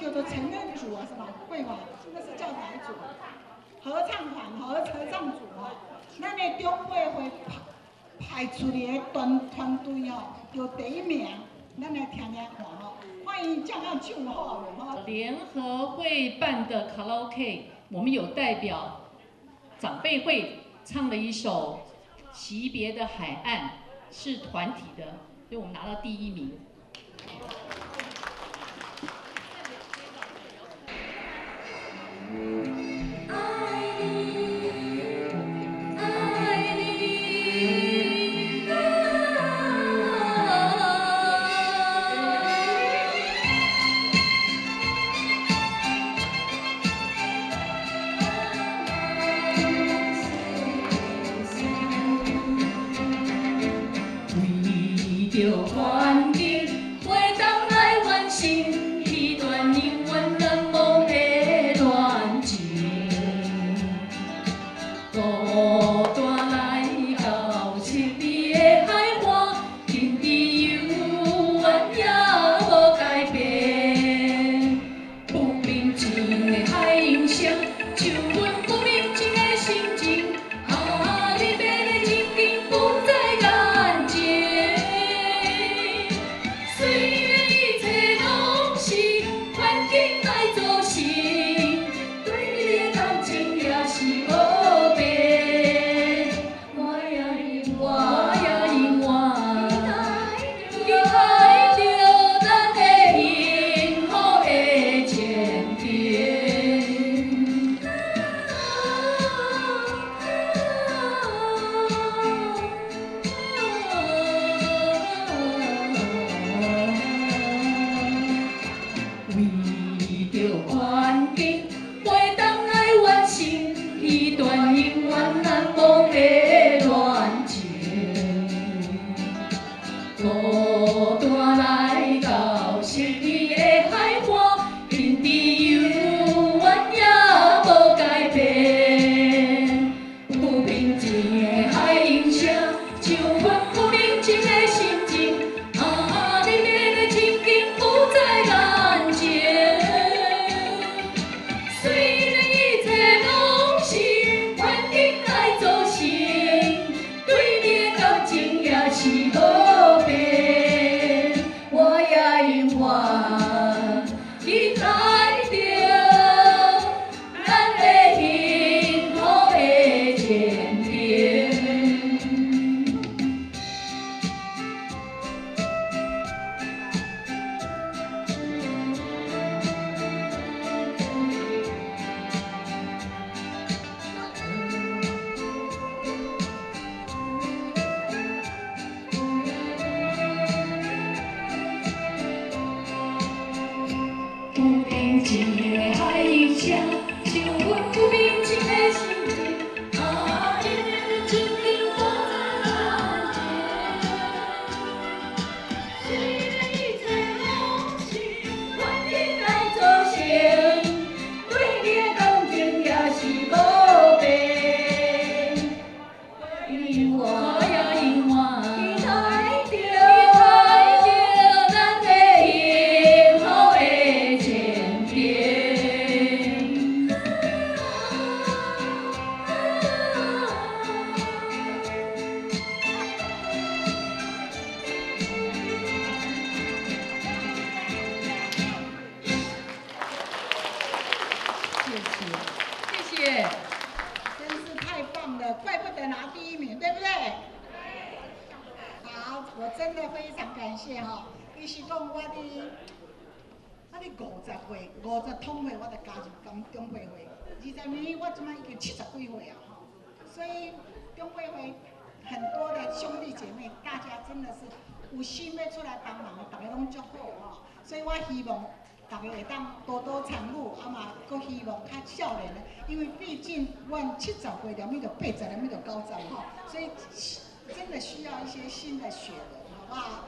叫做成人組啊，是吧？會嗎？那是叫哪一組？合唱團、合唱組吼。咱的長輩會派出來的團隊吼，得第一名，咱來聽聽看吼。歡迎這樣唱好無吼？聯合會辦的卡拉 OK，我們有代表長輩會唱了一首《惜別的海岸》，是團體的，所以我們拿到第一名。愛你，愛你，啊！為著環境，活動來完成，彼段永遠難忘的戀情。孤單來到淒美的海岸，天地猶原也無改變。不平靜的海湧聲，像阮不平靜的心情。啊，離別的情景不在眼前。雖然一切攏是環境來造成，對你的感情也是無變。我也永我也永遠期待著咱的幸福的前程。為著環境，活動來完成彼段永遠難忘的戀情。孤單來到失意的海岸，天地猶原也無改變。不平靜的海湧聲，像阮不平靜的心情。啊，離別的情景不在眼前。雖然一切攏是環境來造成，對你的感情也是無變。我也永遠期待著咱的幸福的前程。不平靜的海湧聲，像阮不平靜的心情。啊，離別的情景不在眼前。雖然一切攏是環境來造成，對你的感情也是無變。我也永遠期待著咱的幸福的前程。謝謝，謝謝。真是太棒了，怪不得拿第一名，對不對？好，我真的非常感謝哈。伊是講我佇50歲，50通歲我就加入長輩會。20年我這擺已經70幾歲啊，吼。所以長輩會很多的兄弟姐妹，大家真的是有心欲出來幫忙的，逐家攏足好吼。所以我希望逐家會當多多參與，啊嘛，閣希望較少年的，因為畢竟阮70歲連咪就80，連咪就90吼，所以真的需要一些新的血人，好不好？